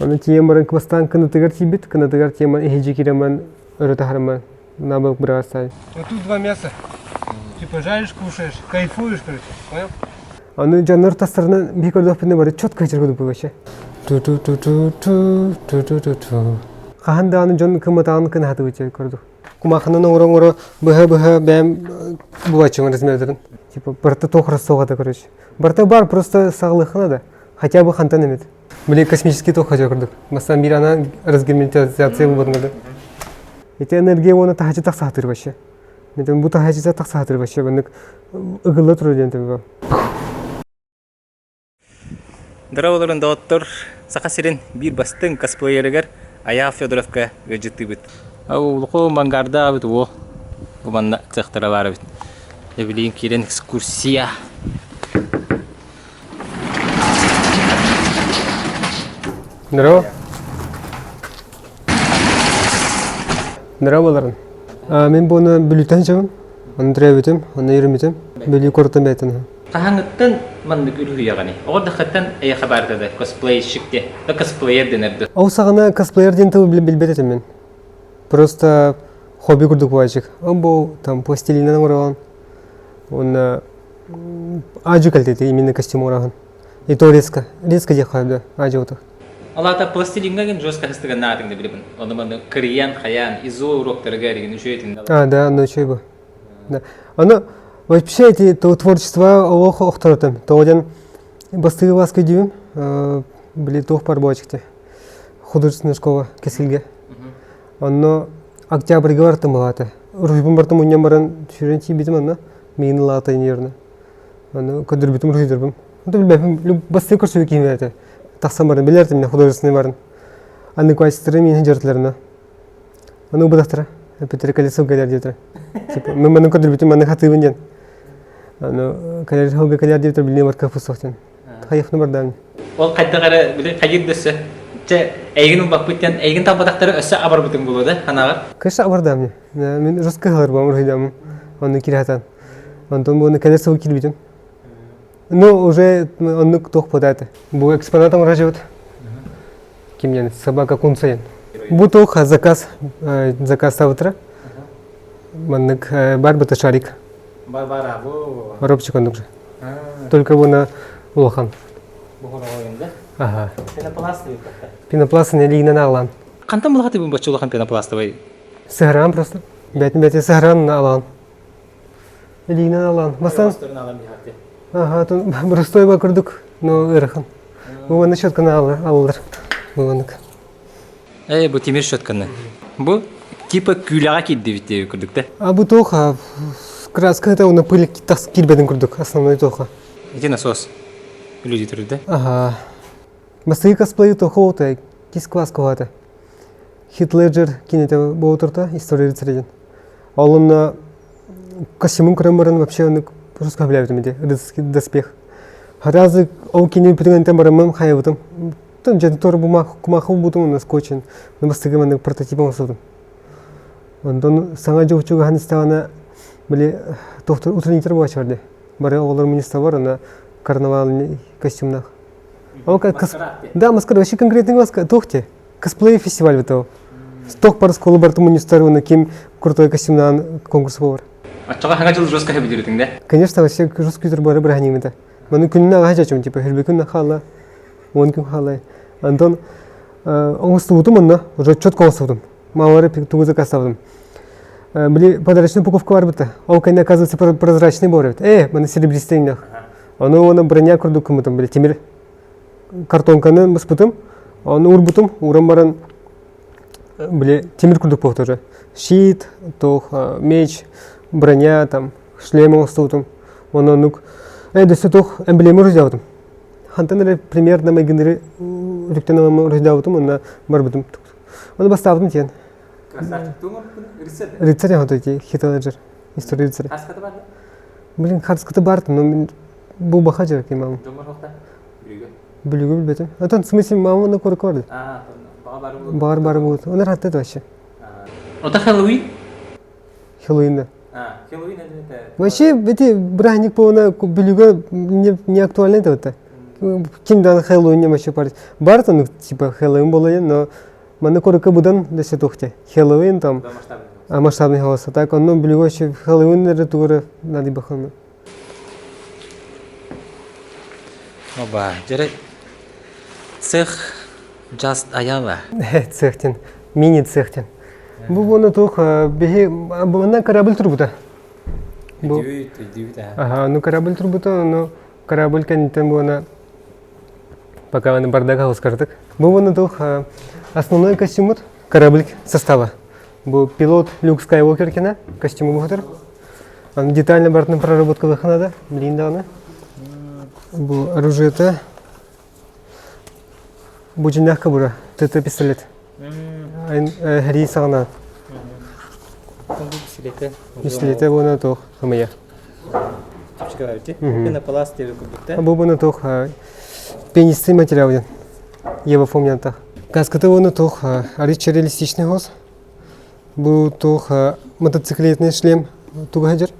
Аны тиийэн баран бастаан кынатыгар тиийбит, кынатыгар тиийэн баран иһирдьэ киирэн баран өрө таһааран баран на бырастаай. Вот тут два мяса. Типа жаришь, кушаешь, кайфуешь, короче, понял? Аны дьоннор тастарынан биир көрдөхпүнэ бары четко кыргы вообще. Ту-ту-ту-ту-ту, ту-ту-ту-ту. Хаһан даҕаны дьон кыматаҕын кынаһатыбыт көрдүк. Кумахынан оҥоро-оҥоро быһа-быһа бэйэм булаччым размердарын. Типа барыта туох рассоҕата короче. Барыта бар просто саҕалыахха надо. Хотя бы хантан эмит. Били космический ток хотя курдук. Бастан биир ана разгерметизация буолбатын курдук. Ити энергия уона таһычы тахсаатыр вообще. Мен бу таһычы тахсаатыр вообще. Маннык ыгылла турар диэн тэбэ. Дорооболорун доҕоттор, Саха сирин биир бастыҥ косплеерыгар Айаал Федоровка ыалдьыттыыбыт. Улуку мангардаабыт уол. Бу манна цехтара баар эбит. Дьэ билигин киирэн экскурсия. Здорово. Здорово боларын. Мин буну Бүлүүттэн сылдьабын. Онно төрөөбүтүм, онно үөрэммитим. Бүлүү куораттан бэйэтин. Хаһааҥҥыттан маннык үлүһүйэҕиний? Оҕо эрдэххиттэн эйиэхэ баарта да косплейщик диye, да косплеер дэнэр дуо? Ол саҕана косплеер диэн тылы билбэт этим мин. Просто хобби курдук буолчик. Бу там пластилинынан оҥороон, уонна аадьы кэлтити именно костюм оҥороһун. И то резко, резко диэххэ да аадьы Ол аата пластилиҥҥа гин жестко хастыганнаатыҥ да билибин. Ону маны кырыйан, хайаан, изо уроктарыгар игин үчүгэй А, да, ну үчүгэй бу. Да. Аны вообще эти творчество олох охторотум. Тоҕо диэн бастыгы баскы дүүм, били туох бар буолчукты. Художественная школа Кэскилгэ. Онно октябрьга бартым былааты. Уруһуйбун бартым мунньан баран сүүрэн тиийбитим онно. Миигин ылаата иньерна. Аны көрдөрбүтүм уруһуйдорбум. Билбэппин бастыы көрсүбүт киһим этэ. Тахсан баран билэр этим художественный барын. Аны классиктары миигин дьарытыларына. Аны убадахтара. Эппиттэрэ кэлэр сылга кэлэр диэтэ. Типа мен маны көрдөрбүтүм маны хатыыбын диэн. Аны кэлэр сылга кэлэр диэбитэ билине барка фусох диэн. Хайыхны бардаан. Ол хайдах эрэ били хайыр да өссө чэ эйигин ылбаппыт диэн эйигин талбатахтары өссө абарбытыҥ буолуо да ханаҕар? Конечно абардаам. Мин жестко халарбам уруһуйдаамым. Онну киирэ Онтон буону кэлэр сыл киирбитим. Ну, уже оннук туох буолда Бу экспонат оҥорожубут. Ким диэн собака кунсайын. Бу туох заказ заказтаабытара. Маннык бар быта шарик. Бар бар бу. Коробчик оннук же. Только буна улахан. Бу да? Ага. Пенопластовый Пенопласт илиинэн аҕалан. Хантан булаҕа бу бачча улахан пенопластовый? Сыһараан просто. Бэтин бэти сыһараан алаан. Илиинэн алаан. Бастан Ага, простой ба курдук, но ыарахан. Бу манна щетканы алалар. Бу маннык. Э, бу тимир щетканы. Бу типа күүлэҕэ киирдибит диэби курдук да? А бу туох краска это уна пыль тас киирбэтин курдук основной туоха. Ити насос. Люди турда. Ага. Бастакы косплей туох кис класс куһата. Хит Леджер кинете боотурта история рыцаря диэн. Ол онно костюмун көрөн баран вообще ону просто билээбитим ити рыцарский доспех. Разы ол кини бүтүнэнтэн бараммын хайабытым. Тон дьэ туора кумаахы булбутум уонна скотчун бастакы маннык прототип оҥостубутум. Онтон саҥа дьыл чугаһан истэҕинэ били туохтар утренниктар буолааччылар дии. Бары оҕолор мунньусталлар уонна карнавальный костюмнаах. Ол Да, маскарад. Вообще конкретный маска. Туох те? Косплей фестиваль бытау. Сток пар школы барты мунньустар уонна ким крутой костюмнаан конкурс буолар. Оччоҕо хаҥа дьыл жестко хэбидиритиҥ да? Конечно, вообще жестко күтэр бары быраханимыта. Маны күнүн аҕаһа чачым, типа хөрбө күн хаала, 10 күн хаалай. Антон оҥостубутум онно, уже четко оҥостубутум. Малары тугу заказтабытым. Били подарочный упаковка барбыта. Ол кэннэ оказывается прозрачный буолар эбит. Э, маны серебристый иҥнэх. Ону уонна броня курдук гыммытым, били тимир картонканы быспытым, ону уурбутум, ууран баран били тимир курдук буолбут уже. Щит, туох, меч, броня, там, шлем оҥостубутум. Уонна оннук э, дөссө туох эмблема уруһуйдаабытым. Хантан эрэ примерно майгыннары үтүктэн ылан уруһуйдаабытым уонна барбытым. Ону бастаабытым тиэн. Красавчик Рыцарь вот эти Хит Леджер. История рыцаря. Блин, харската бар, но бу баха дьарык мам. Бүлүгү билбэтим. Отон в смысле мама на куры көрдү. Баар бар буут. Онор хатта вообще. Ота Хэллоуин? Хэллоуин да. Хэллоуин это Вообще эти праздник по на бүлүгө не, не актуальны это вот. Ким дан Хэллоуин вообще парить. Бар там, типа, Хэллоуин было, но маны коротко будан да тухте. Хэллоуин там. А масштабный голос. А так он, ну, блин, вообще Хэллоуин это тугары надо баханы. Оба, дьэ цех just аяла. Цехтен. Мини-цехтен. Бу буона туох биһи манна корабль турбута. Бу Ага, ну корабль турбута, но корабль кэнниттэн буона пока аны бардак аҕыскартык. Бу буона туох основной костюмут корабль состава. Бу пилот Люк Скайуокер кенә костюмы бухатыр. Аны детально бартын проработкалыхы надо, билин даҕаны. Бу оружиета бу дьиннээх кобура, ТТ пистолет. Хәрии саҕана. Пистолете буона туох хамыйа. Бу буона туох пенистый материал диэн. Ева помнята. Каската буона туох арыч реалистичный хос. Бу туох мотоциклетный шлем туга сылдьар.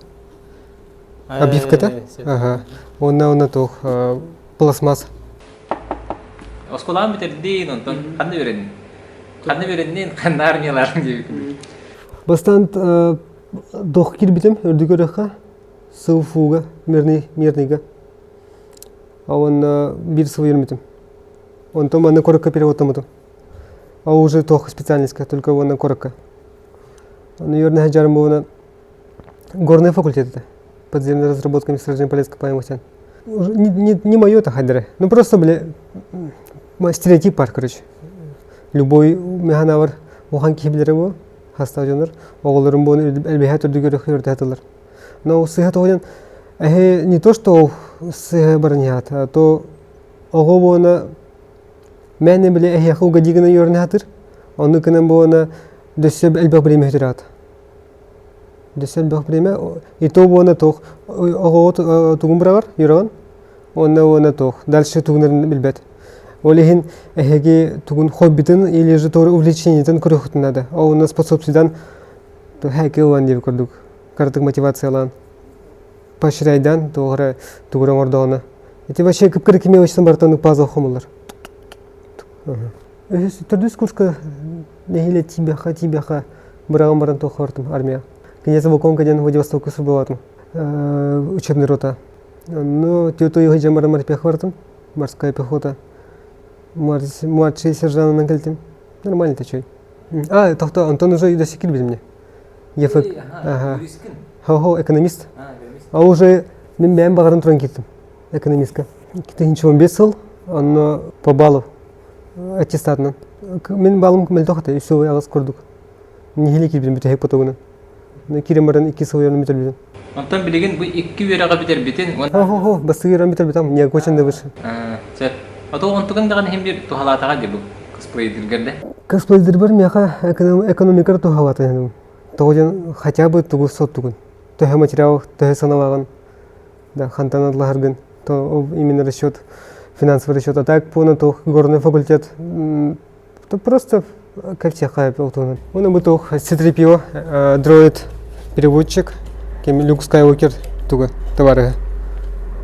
Обивката. Ага. Онна онна туох пластмасс. Осколаан бүтэрдиин, онтон ханна үөрэннин? Ханна үөрэннин, ханна армиялаарын диэбиккин. Бастаан дох киирбитим үрдүк үрэххэ сыл фууга мирный мирныйга. А уонна биир сыл үөрэммитим. Онтон манна куоракка переводтаммытым. А уже туох специальностька, только уонна куоракка. Аны үөрэнэ сылдьарым буолан горный факультет это. Подземная разработка месторождения полезных ископаемых Не, не, не мое это хайдары. Ну просто, бля, стереотип бар, короче. Любой механавар улахан киһи билэрэ буо, хастаах дьоннор оҕолорун буон элбэһэ төрдүгэр өртөһө Но сыһа тоҕо эһи не то что сыһа баран а то оҕо буона мээнэ били эһиэхэ угадигына үөрэнэ сатыыр онну гынан буона дөссө элбэх бириэмэ сүтүрээт дөссө элбэх бириэмэ и то буона туох оҕоҕо тугун быраҕар юраҕын уонна уонна туох дальше тугунарын билбэт ол иһин эһиги тугун хоббитын или же тоже увлечениетын көрүөххүтүн наада ол уонна способствуйдан хэки ылан диэбит курдук кыратык мотивациялаан поощряйдан туох эрэ тугу эрэ оҥордоҕуна ити вообще кып-кыра мелочтан барытын пазл хомуллар төрдүс курска нэһиилэ тиийбэххэ тиийбэххэ быраҕан баран туохха бартым армия князь Волконка диэн Владивостокка сылбалаатым учебный рота ну тету сылдьан баран морпех бартым морская пехота младший сержантынан кэлтим нормально чой а тохто Антон уже до сих кирбит мне ЕФК ага хо экономист а уже мен бэйэм баҕаран туран киирдим экономистка 2015 сыл онно по баллу аттестатынан мин балым мөлтөх этэ үс сыл аҕыс курдук нэһилиэк киирбитим бүтэһик потогунан киирэн баран икки сыл үөрэнэн бүтэрбитим Онтон билигин бу икки үөрэҕи бүтэрбитин Хо-хо-хо, бастакы үөрэҕин бүтэрбитим, не окончен да выше. Сөп. Ото онтугун даҕаны иһин биир туһалаатаҕа дии бу косплейдиргэр да? Косплейдирбэр миэхэ экономикар туһалаата Тоҕо диэн хотя бы тугу соттугун. Төһө материал, төһө саналааҕын, да, хантан атлаһаргын, то именно расчет, финансовый расчет. А так по то горный факультет, то просто как всех ол Оны бу туох C3PO, дроид переводчик, кем Люк Скайуокер туга товары.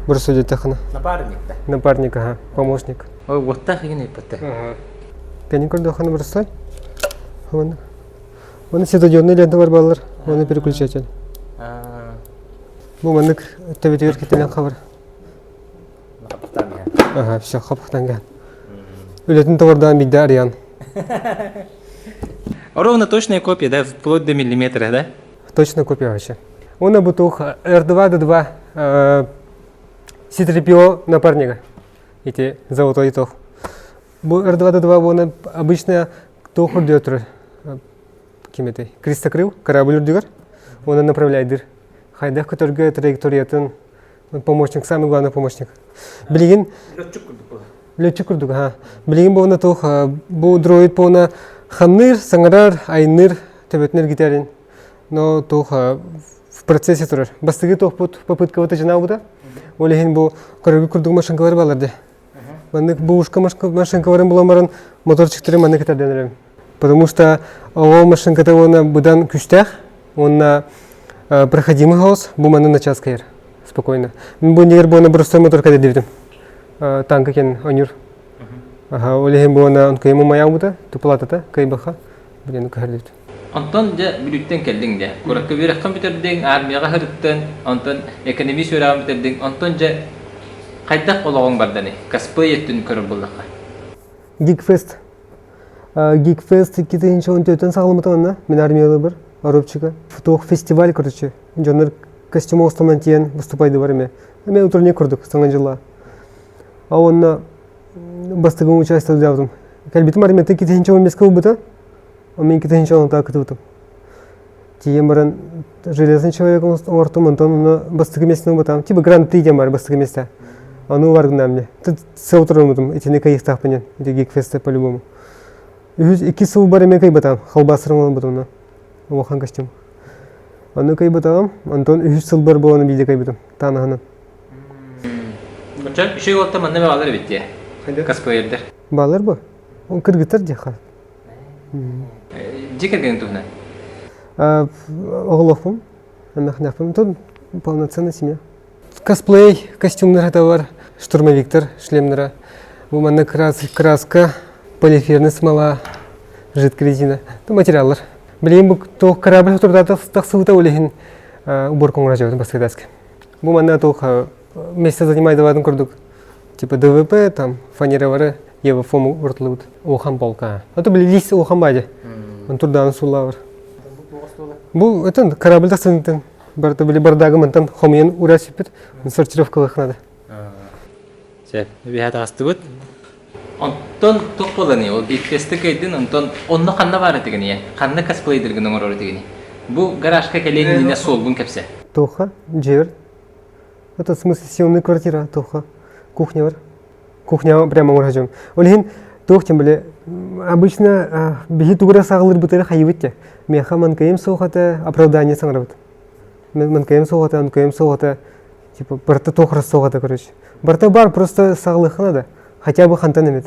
Бросу деттехана. Напарник да. Напарник, ага, помощник. Ой, вот так и не патте. Ага. Кәнин көрдөххүнэ бросай. Вон. Оны светодиодный лента бар баллар, оны переключатель. Бу маннык төбөтүгэр кителен хабар. Ага, все, хапахтан кэһэн. Үлэтин тоҕордаан биирдэ арыйан. Ровно точная копия, да, вплоть до миллиметра, да? Точно копия вообще. Уонна бу туох R2-D2 C-3PO напарнига. Ити золотой итог. Бу R2-D2 уонна обычная туох үрдүгэр турар. Ким этэй? Крестокрыл, корабль үрдүгэр. Уонна направляйдыр. Хайдах көтөргө траекториятын помощник, самый главный помощник. Билигин Летчик курдук Летчик курдук, аха. Билигин буона туох бу дроид буона хамныыр, саҥарар, айнныыр, төбөтүн эргитэрин. Но туох в процессе турар. Бастыгы туохпут попыткабыт жынаабыта. Ол иһин бу көрөргө курдук машинкалар балар де. Маннык бушка машинкаларын булан баран моторчиктары маннык этэрден Потому что ол машинката уонна быдан күстээх, уонна проходимый хаос бу манны на час кайыр спокойно. Мин бу нигер буона простой мотор кадыр дебитим. Танка кен онюр. Аха, ол иһин буона кыймы майаабыта, туплатата, кыйбаха, билен көһөрдүбүт. Онтон дьэ Бүлүүттэн кэллиҥ дьэ. Куоракка үөрэххин бүтэрдиҥ, армияҕа сырыттыҥ, онтон экономист үөрэҕин бүтэрдиҥ, онтон дьэ хайдах олоҕуҥ барданый? Косплей өттүн көрөр буоллахха. Гикфест. Гикфест 2014 саҕаламмыта онно мин армиялыыбар Оробчика. Туох фестиваль, короче. Дьоннор костюм оҥостон тиийэн выступайдыбар эмэ. Эмэ утренник курдук саҥа дьылла. А онно бастакы участвовал Кэлбитим армията 2015 ылбыта. Мин 2010 кытыбытым. Тиийэн баран железный человек оҥортум, онтон онно бастакы местаны ылбатам. Типа гран-при диэн бар бастакы место. Ону бар гына мне. Тут сыл туруммутум, итини кайыхтаахпын ити гикфесте по-любому. Үһүс икки сыл бар эмиэ кыйбатам, халбасырым ылбытым улахан костюм. Ону кыйбатаҕым, онтон үһүс сылбар буолан биирдэ кыйбытым, танаһынан. Оччо үчүгэй уолта манна баалар эбит дии. Косплеердэр. Баалар бу. Ол кыргыттар диэхэ. Дьиэ кэргэниҥ туһунан? Оҕолоохпун, эмэхнэхпин. Тут полноценная семья. Косплей костюмнар это бар, штурмовиктар шлемнара. Бу манна краска, полиэфирная смола, жидкая резина. Это материаллар. Билигин бу туох корабль тахсыбыта ол иһин уборка оҥоро бастакы Бу манна туох место занимает курдук типа ДВП там фанеровары ева фому уртулубут улахан полка. А то били лис улахан бади. Он турдаан суллавар. Бу это корабль тахсынтын барыта били бардагы мантан хомуйан ура сүппүт сортировкалыах надо. Сөп, биһэ таҕыстыбыт. Онтон туох буоланый? Ол иккисти кыйдын, онтон онно ханна баар этигиний? Ханна косплейдергин оҥорор этигиний? Бу гаражка кэлиэн иннинэ суолгун кэпсэ. Туохха? Дьиэбэр. Это в смысле съемная квартира туохха? Кухня бар. Кухняҕа прямо оҥоро сылдьабын. Ол иһин туох тем более обычно биһи тугу эрэ саҕалыырбытыгар хайыбыт дии. Миэхэ манкайым суох этэ, оправдание саҥарабыт. Манкайым суох этэ, онкайым суох этэ, типа барыта туох эрэ суох этэ короче. Барыта бар, просто саҕалыахха надо. Хотя бы хантан эмит.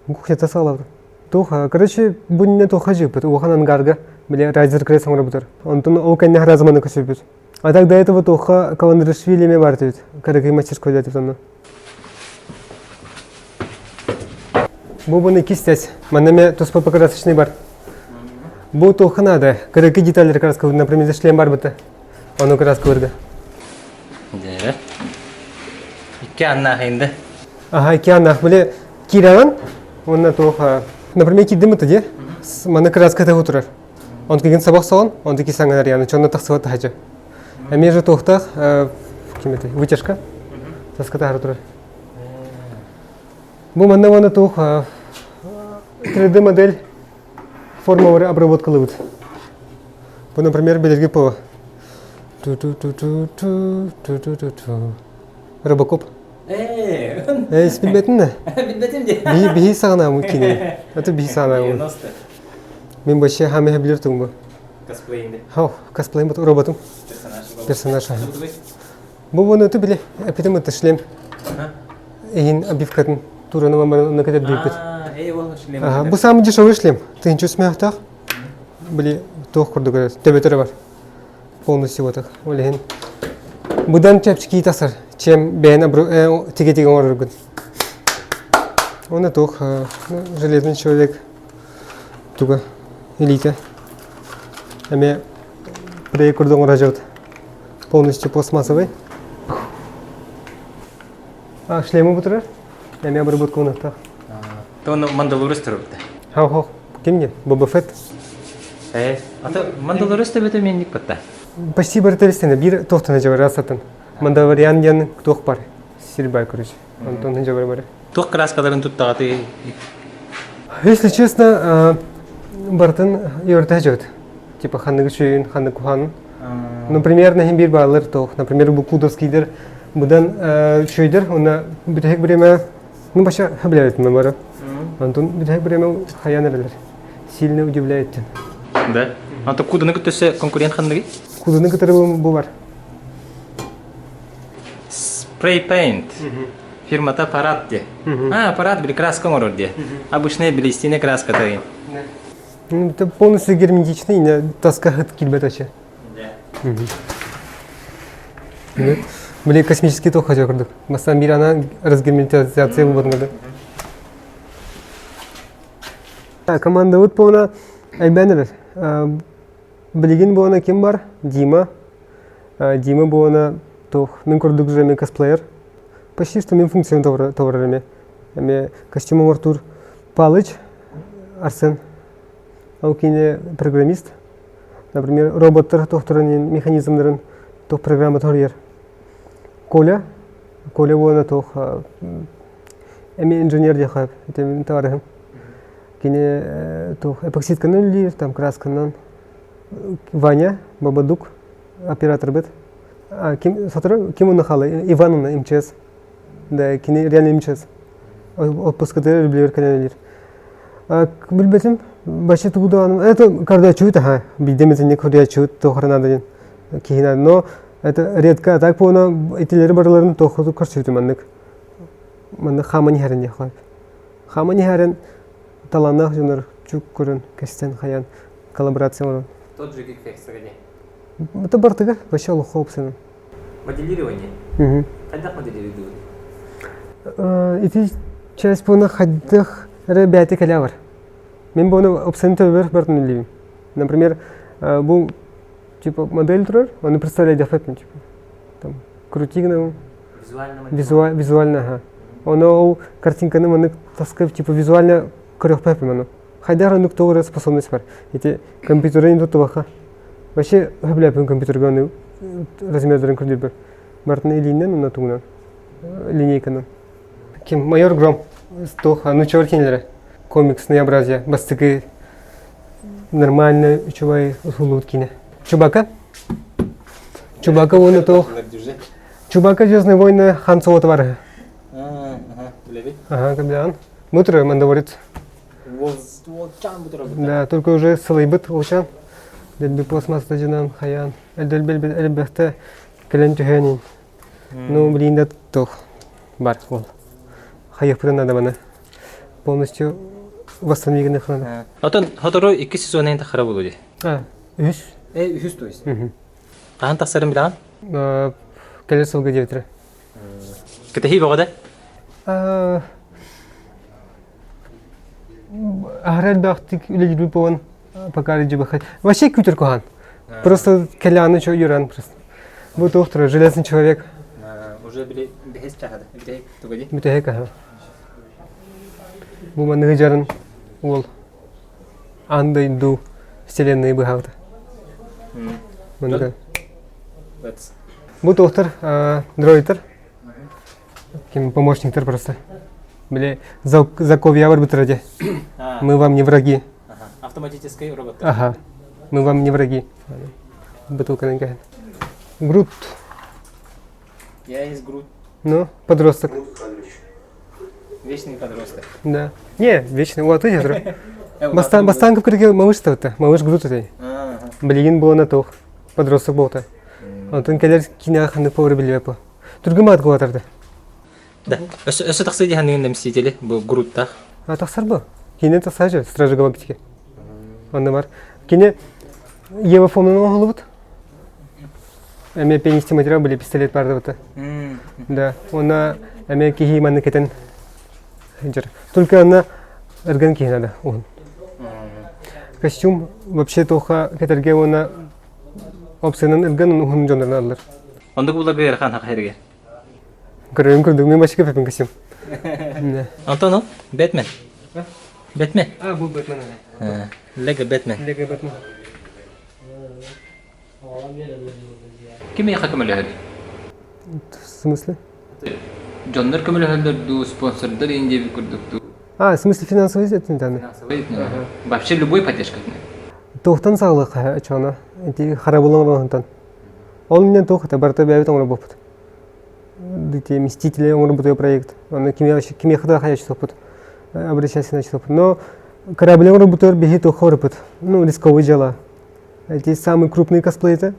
Кухнята саҕалаабытым. Туох, короче, бу иннинэ туохха дьиэппит, улахан ангарга, били райзер крес оҥоробутар. Онтон ол кэннэ разманы көсүбүт. А так до этого туохха Каландрашвили эмиэ баар этибит. Кыракый мастерской этибит онно. Бу буну кистес. Манна эмиэ туспа покрасочный бар. Бу туохха наада? Кыракый деталлары краскалыыр, например, шлем бар быта. Ону краскалыырга. Дьэ. Икки аннаах инде. Ага, икки аннаах. Били киирәҕин, уонна туох, например, киирдим ыта дии. Манна краската турар. Онтукигин сабах соҕон, онтуки саҥарар яны чонно тахсыбат таһачы. Эмиэ же туохтаах ким этэй вытяжка таска таһара турар. Бу манна уонна туох 3D модель формалары обработкалыбыт. Бу, например, билирги по ту-ту-ту-ту-ту-ту-ту-ту. Робокоп. Э, билбэтин да? Билбэтим дии. Биһи саҕана кине. Это биһи саҕана. Мин вообще хамеһэ билер тугум бу. Косплейинде. Хау, косплейин бут роботум. Персонаж. Персонаж. Бу буну ты биле, эпитем это шлем. Иһин обивкатын тураны маманы көтөр диэппит. Ага, бу самый дешевый шлем. Тыһынча смехтах. Били туох курдук төбөтөрө бар. Полностью вот так. Ол иһин быдан чэпчэки тахсар, чем бэйэни тигэ-тигэ оҥороргун. Оны туох железный человек туга илиитэ эмиэ прей курдук оҥоро полностью пластмассовый. А шлемы бутурар эмиэ обработка унахтаах. Тону Мандалорец турбута. Хау-хау. Ким не? Боба Фетт. Э, ата Мандалорец төбөтө менник батта. Почти барыталистена бир тохтана жабар асатын. Мандалориан диэн туох бар. Сирбай короче. Антон жабар бар. Туох краскаларын туттаҕаты? Если честно, бартын йорта жабыт. Типа ханныгы чүйін, ханны кухан. Ну, примерно хим бир баалар туох. Например, Букудовскийдер будан чүйдер, уна бүтэһик время Ну, баша хөбүлээбит бары. Антон бүтэһик бириэмэ хайаан эрэлэр. Сильно удивляет. Да. Антон куданы күттөсө конкурент ханныгы? Куданы кытары бу бар. Spray paint. Фирмата аппарат де. А, аппарат били краска оҥорор де. Обычная билистине краска тайын. Ну, это полностью герметичный, не таска хыт килбет вообще. Били космический тох хотел курдук. Бастан биир ана разгерметизация буолбатын курдук. Командабыт буона элбээн эрэр. Билигин буона ким бар? Дима. Дима буона туох мин курдук же мен косплеер. Почти что мин функцияны толорор эме. Эме костюм оҥортуур Палыч Арсен. Ол кини программист. Например, роботтар тохторун механизмдарын туох программа торуйар. Коля, Коля буона туох эми инженер диэхэ это товарыһым. Кини туох эпоксидканан үлэлиир, там красканан. Ваня Бабадук оператор быт. А, ким, сотору ким уну халы? Ивановна МЧС. Да, кини реально МЧС. Отпускатыгар билэр кэлэн үлэлиир. Билбэтим, вообще тугу даҕаны это кордачуут аха, биирдэ эмитинник кордачуут туох надо диэн киһи надо, но это редко, а так буона итилери барыларын туох көрсүбүтүм маннык. Маннык хааман иһэрин диэх Хааман иһэрин талааннаах дьоннор чук көрөн, кэстэн хайаан коллаборация оҥорон. Тот же гикфекс дии. Это бартыгар вообще олоххо опсанын. Моделирование. Хайдах моделируйдугун? Ити часть буона хайдах эрэ бэйэтэ кэлэ бар. Мин буона опсанын төбөбөр бартын үллүүбүн. Например, бу типа модель турар, оны представлять типа там крути гынабын. Визуально Визуально, ага. Ону ол картинканы маннык таскып типа визуально көрөхпөппүн ону. Хайдах оннук тоҕо эрэ способность бар. Ити компьютеры туттубакка. Вообще сөбүлээппин компьютерга ону размердарын көрдөрбөр. Бартын илиинэн уонна тугунан линейканан. Ким майор Гром туох нуччалар кинилэрэ комикснообразие бастакы нормально үчүгэй усулуут киинэ. Чубака Чубака уонна туох Чубака Звездные войны Хан Соло бар. Ага, каблян. Мутры Мандалорец. Да, только уже сылайбыт улчан. Дэлби пластмасса дьынан хайаан. Элбэл элбэхтэ кэлэн түһээнин. Ну, блин, да туох бар ол. Хайыхпытын надо маны. Полностью восстановить надо. Отон хотору икки сезонын тахара болу ди. А, үс. Э, үһүс то есть. Хаһан тахсарын билэҕин? Кэлэр сылга диэбитирэ. Кэтэһии бөҕө да? Аһара элбэхтик үлэлиирбит буолан пока дьыбахай. Вообще күүтэр куһаан. Просто кэлэҕинэ чо юран просто. Бу туох турар, железный человек. Уже били бэһис чаһады. Бүтэһик туга дии? Бүтэһик аһа. Бу маныгы дьарын уол аан дойду вселенные быһаабыта. Маныгы. Бу туохтар дроидтар Ким помощниктар просто. Били Заковья барбыттара дии. Мы вам не враги. Автоматический робот. Ага. Мы вам не враги. Бутылканан кэһэн. Грут. Я есть Грут. Ну, подросток. Вечный подросток. Да. Не, вечный. Вот, видишь, Бастан, бастан кыргы малыш это, малыш Грут этэй. Билигин буолана туох. Подросток буолта. Онтон кэлэр киинэҕэ ханнык повар билбэппин. Түргэн маат куотарда. Да. Өссө өссө тахсыы диһанныгын Мстители бу Груттах. А тахсар бу. Кини тахсаачы Стражи Галактики. Онно бар. Кини Ева Фомина оҥоһуллубут. Эмиэ пенисти материал были пистолет бардыбыта. Да. Онно эмиэ киһи манны кетен сылдьар. Только она эргэн киһи надо уһун. Костюм вообще тоха кэтэргэ уонна Опсынан ылган уһун дьоннорун аллар. Оннук буларга ыарахан хаха эргэ. Көрөрүм курдук мен башка пепин костюм. Антон ол Бэтмен. Бэтмен. А, бу Бэтмен. Лего Бэтмен. Лего Бэтмен. Ким эйиэхэ көмөлөһөр? В смысле? Дьоннор көмөлөһөллөр дуу, спонсордар иин диэбит курдук дуу? А, в смысле финансовый этинтаны? Финансовый Вообще любой поддержка. Туохтан саҕалыахха очоҕуна ити харабылын оҥоруохтан. Ол иннинэ туох это барыта бэйэбит оҥорбуппут. Ити Мстители оҥорбут проект. Аны кимиэхэ да хайачтыахпыт обращаться началпыт. Но корабль оҥорбутугар биһи туохха барыппыт. Ну, рисковый дьыала. Эти самые крупные косплейты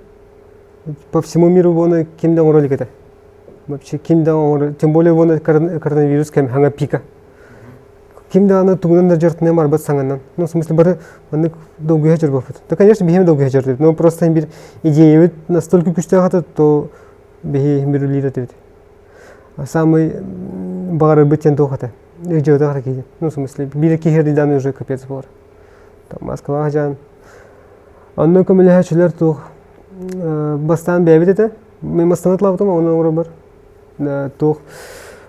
по всему миру вон ким да оҥоро илик этэ. Вообще ким да оҥоро, тем более вон коронавирус кэм хаҥа пика. Ким даҕаны тугунан да дьарыктаныан барбат саҥанан. Ну, в смысле, бары маннык долгуйа дьарбаппыт. Да, конечно, биһиэм долгуйа дьарбыт, но просто бир идеябыт настолько күүстээх этэ, то Биһи бүрүлүүр этибит. Самый баҕарарбыт диэн туох этэ? Өйдөөтөх эрэ киһи. Ну, в смысле, биир киһи эрдидан уже капец буолар. Там Москваҕа дьаан. Онно көмөлөһөөччүлэр туох бастаан бэйэбит этэ. Мен бастаан атлаабытым, оны оҥоробор. Туох.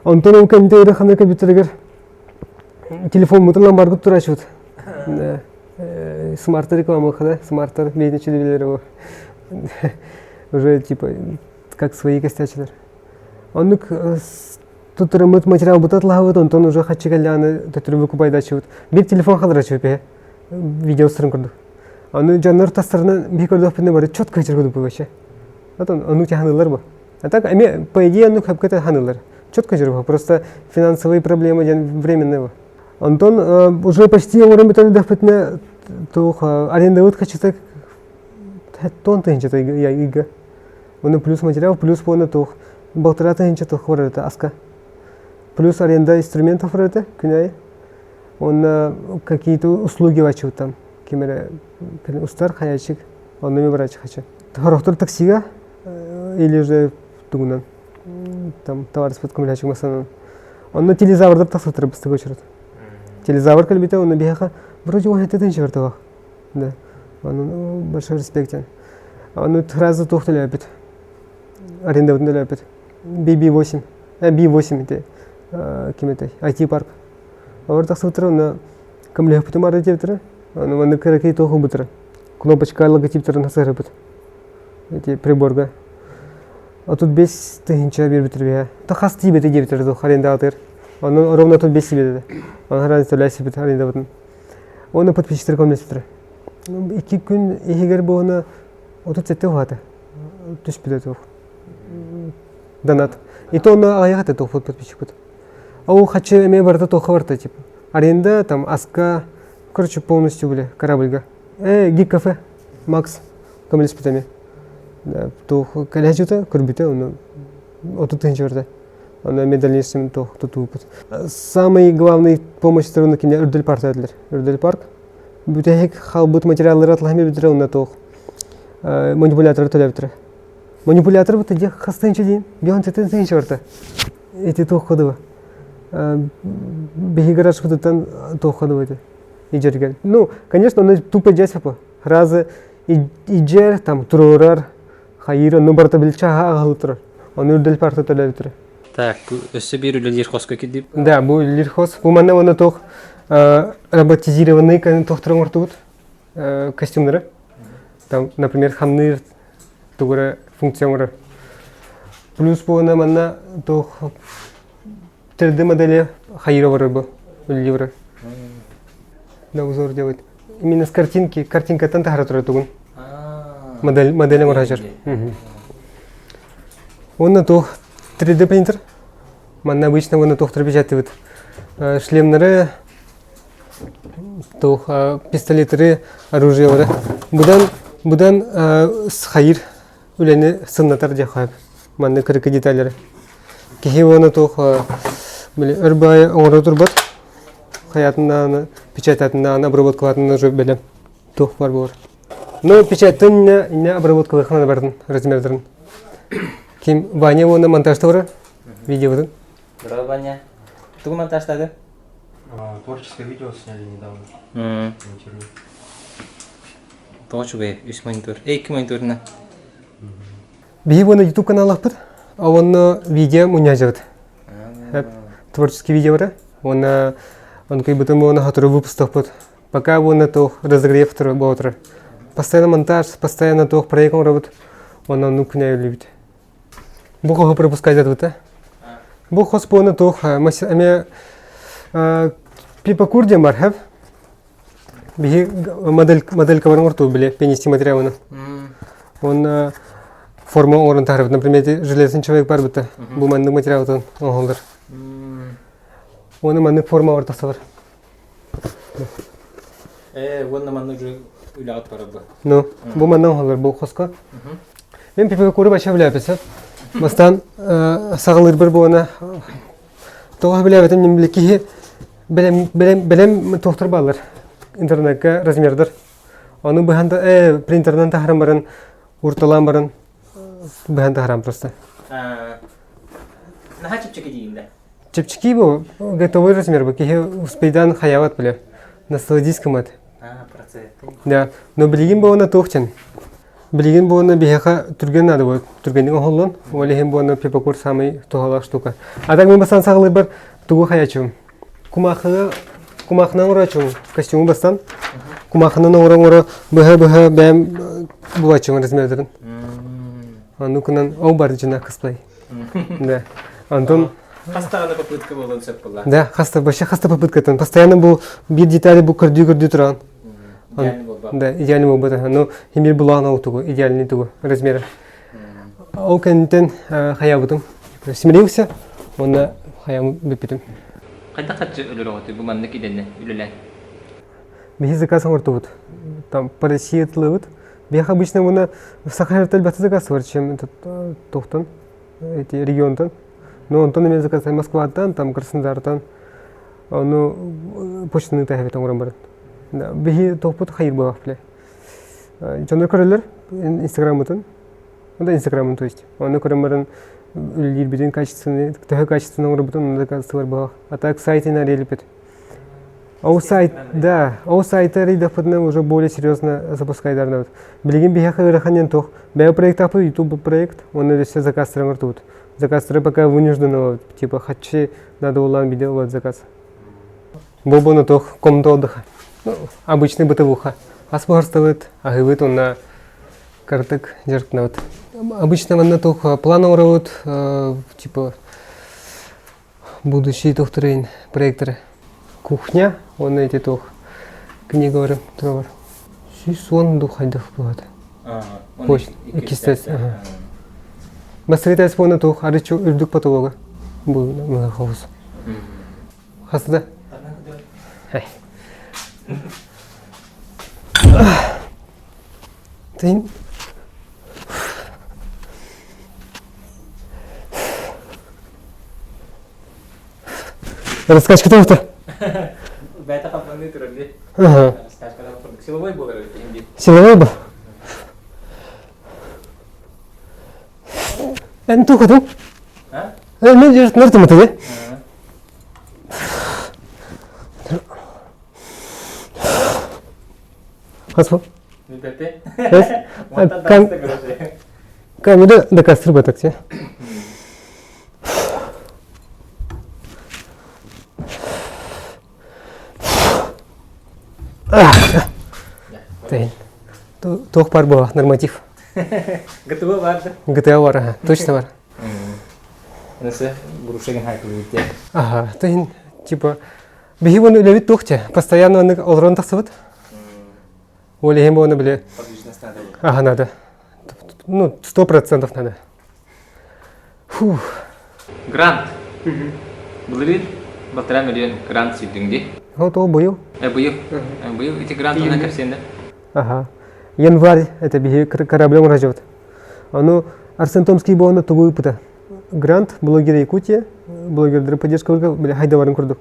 Онтон ол кэннитэ ыарахана кэлбиттэригэр телефоммутун ломбардык турааччыбыт. Смарта реклама да, смарта бэйничи его. Уже типа как свои костячилар. Оннук туттарыммыт материал бутат лаһабыт, онтон уже хаччы кэллэҕинэ төттөрү выкупайдааччыбыт. Биир телефон халыраччыбыт бэһэ. Видео устарын курдук. Аны дьоннор тастарынан биир көрдөхпүнэ бары четко кычыр курдук вообще. Отон ону тяханылар бу. А так эми по идее ону хөпкө ханылар. Четко жүрүп, просто финансовые проблемы диэн временные бу. Онтон уже почти оҥорон бүтэн дэхпитинэ туох арендабыт хачыта тон тыһынчата ыйга. Оны плюс материал, плюс буона туох балтараа тыһынча туох барыта аска. Плюс аренда инструментов барыта күн айы. Онно какие-то услуги бачыбыт там. Ким эрэ устар хаячик, онно ми барачы хачы. Хорохтор таксига или же тугунан там товарищ көмөлөчүк масанан. Онно телезаврдар тахсытыр быстык очерет. Телезавр кэлбитэ, онно биһиэхэ вроде он это тынчы бартабах. Да. Онон большой респект. Ону сразу туох төлөөбүт. Арендабытын төлөөбүт. BB8. B8 ити ким этэй? IT парк. Олор тахсыбыттара, онно көмөлөһүппүтүм бары диэбиттэрэ. Ону маннык кыракый туох ылбыттара. Кнопочка логотиптарын сыһарбыт. Эти приборга. А тут 5000 биэрбиттэр биһэ. То хас тиийбэтэ диэбиттэр туох арендаатыгар. Онон ровно тут 5 тиийбэтэ. Онон харан төлөөсүбүт арендабытын. Оны подписчиктер көмөлөспүттэрэ. Икки күн иһигэр буолана 37 уһаата. Түспүтэ туох. Донат. И то онно аҕыйах этэ туох подписчикпыт. Ол хачы эмиэ барыта туохха барта типа. Аренда, там, аска, короче, полностью были корабльга. Гик кафе, Макс, көмөлөспүт эмиэ. Туох кэлээччитэ, көрбүтэ, ону 30 тыһыынча барда. Аны эмиэ дальнейшем туох тутуупут. Самый главный помощь стороны кине Үрдэл парк этилер. Үрдэл парк. Бүтэһик халбыт материаллары атлаһами бүтүрэ онно туох манипулятор төлөбүтүрэ. Манипулятор бу дьэ хас тыһыынча диин? 5 тыһыынча барта. Эти туох кодуба. Биһи гараж хутуттан туох кодуба эти. Ижерген. Ну, конечно, он тупо дьэсэпо. Разы ижер там турурар хайыр онну барыта билчэ аҕалыы турар. Ону үрдэл парта төлөөбүтүрэ. Так, бу өссө биир үлэлиир хоско кирдип. Да, бу үлэлиир хос. Бу манна уонна туох роботизированный тохтор оҥортубут костюмнары. Там, например, хамныыр тугура функция оҥорор. Плюс буона манна туох 3D модели хайыра барар бу үлэлиир. Да, узор делает. Именно с картинки, картинкаттан таһара турар тугун. Модель, модель оҥорор. Уонна туох 3D принтер. Манна обычно уонна туох печатывает. Шлемнары, туох пистолеттары, оружиелары. Будан, будан хайыр үлэни сымнатар диэххэ Манна кырыкы деталлары. Киһи уонна туох били өр баайы оҥоро турбат. Хайатыннааны, печататыннааны, обработкалатынна уже бэлэм туох бар буолар. Но печаттан инне инне обработкалыахына бардын размердарын. Ким Ваня уонна монтажта барар видеобытын. Здорово, Ваня. Тугу монтажтады? Творческое видео сняли недавно. Монтирую. Тоҕо үчүгэй үс монитор. Эй, икки мониторна. Биһи уонна YouTube каналлаахпыт. Онно видео мунньаажыбыт. Творческий видео бара. Уонна онкуйбутун уонна сотору выпустахпыт. Пока уонна туох разогрев буола турар. Постоянно монтаж, постоянно туох проект оҥоробут. Уонна оннук күнэ үлүбүт. Бу хоһу пропускать этибит. Бу хос буона туох эмиэ пипакур диэн бар, Биһи модель моделька бар оҥортуу били пенисти материалынан. Уонна форма оҥорон таһарбыт. Например, эти железный человек бар быта. Бу маннык материалтан оҥоһуллар. Уонна маннык форма бар тахсалар. Э, уонна маннык уже үлэҕит барар бу. Ну, бу манна оҥоһуллар бу хоско. Мен пипекуру бача билээппит Бастаан саҕалыырбар буона Тоҕо билээбэтим мин били киһи бэлэм бэлэм бэлэм туохтар бааллар интернекка размердар. Ону быһан принтерынан таһаран баран урталаан баран быһан таһаран просто. Наһаа чэпчэки диигин да? Чэпчэки бу готовый размер бу киһи успейдан хаябат бile. Насладись кымат. А, процесс. Да, но билигин буона туохчан. Билигин буона биһиэхэ түргэн надо будет. Түргэнник оһоллон. Ол иһин буона пипокур самый туһалаах штука. А так мен бастан саҕалыырбар тугу хаячым. Кумахыга кумахынан оҥорочум костюму бастан. Кумахынан оҥоро-оҥоро быһа-быһа бэйэм булаччым размердарын. Ону кынан ол бар дьина косплей. Да. Антон Хаста даҕаны попытка буолуон сөп буолла. Да, хаста вообще хаста попыткаттан. Постоянно бу биир детали бу көрдүү-көрдүү туран. Идеальный буолба. Да, идеальный буолбата. Ну, химир булаан ол тугу, идеальный тугу размера. Ол кэнниттэн хаябытым. Смирился, уонна хаям бүппүтүм. Хайдах харчы өлөрөҕүтүй бу маннык идэнэ үлэлээн? Биһи заказ оҥортубут. Там по России тылыбыт. Биһиэхэ обычно уонна Саха элбэхтэ заказ бар, чем этот туохтан, эти регионтан. Но онтон эмиэ заказать Москваттан, там Краснодартан, ону почтаны таһабит оҥорон баран. Биһи туохпут хайыр буолах биле. Дьоннор көрөллөр инстаграммытын. Ну да инстаграмын то есть. Оны көрөн баран үлэлиирбитин качественный, төһө качественный оҥорбутун онно заказывар буолах. А так сайтын арелипит. Ол сайт, да, ол сайты арыйдахпытына уже более серьезно запускайдарнабыт. Билигин биһиэхэ ыарахан диэн туох. Бэйэ проектаахпыт YouTube проект, уонна өссө заказтары оҥортубут. Заказтары пока вынуждены, типа хаччы надо улаан видео вот заказ. Бу туох комната отдыха. Ну, обычный бытовуха. Ас буһарстабыт, аһыыбыт уонна картык дьарыктанабыт. Обычно манна туох план оҥоробут, типа будущий тухтырын проекторы. Кухня, он эти тух книга турар. Сүүс дух хайдах болады. Почта, иккистэс. Басырыта буона тух арычу үрдүк потолога. Бу хаус. Хасыда. Тын Раскачка тоҕута. Бэйэтэ хамсаныы турар дии. Раскачкалар курдук. Силовой буолар эбит инди. Силовой бу. Эн туохатын? А? Мен нөртүмөтү Хас бу? Камера дакастыр батакте. Туох бар буолла норматив. ГТО бар да? ГТО бар, ага, точно бар. Несе бурушеген хайкылы Ага, тыһын типа биһи оны үлэбит туох те, постоянно аны олорон тахсыбыт. Ол иһин оны биле. Подвижность надо. Ага, надо. Ну, 100% надо. Фух. Грант. Былырыын балтараа миллион грант сүрдүҥ дии. Вот ол быйыл. Э, быйыл. Э, быйыл ити грант онон кэпсиэн да? Ага. Январь, это биһи кораблем урожет. Ону Арсен Томский буона тугу ыпыта. Грант блогер Якутия, блогердары поддержка бile хайдабарын курдук.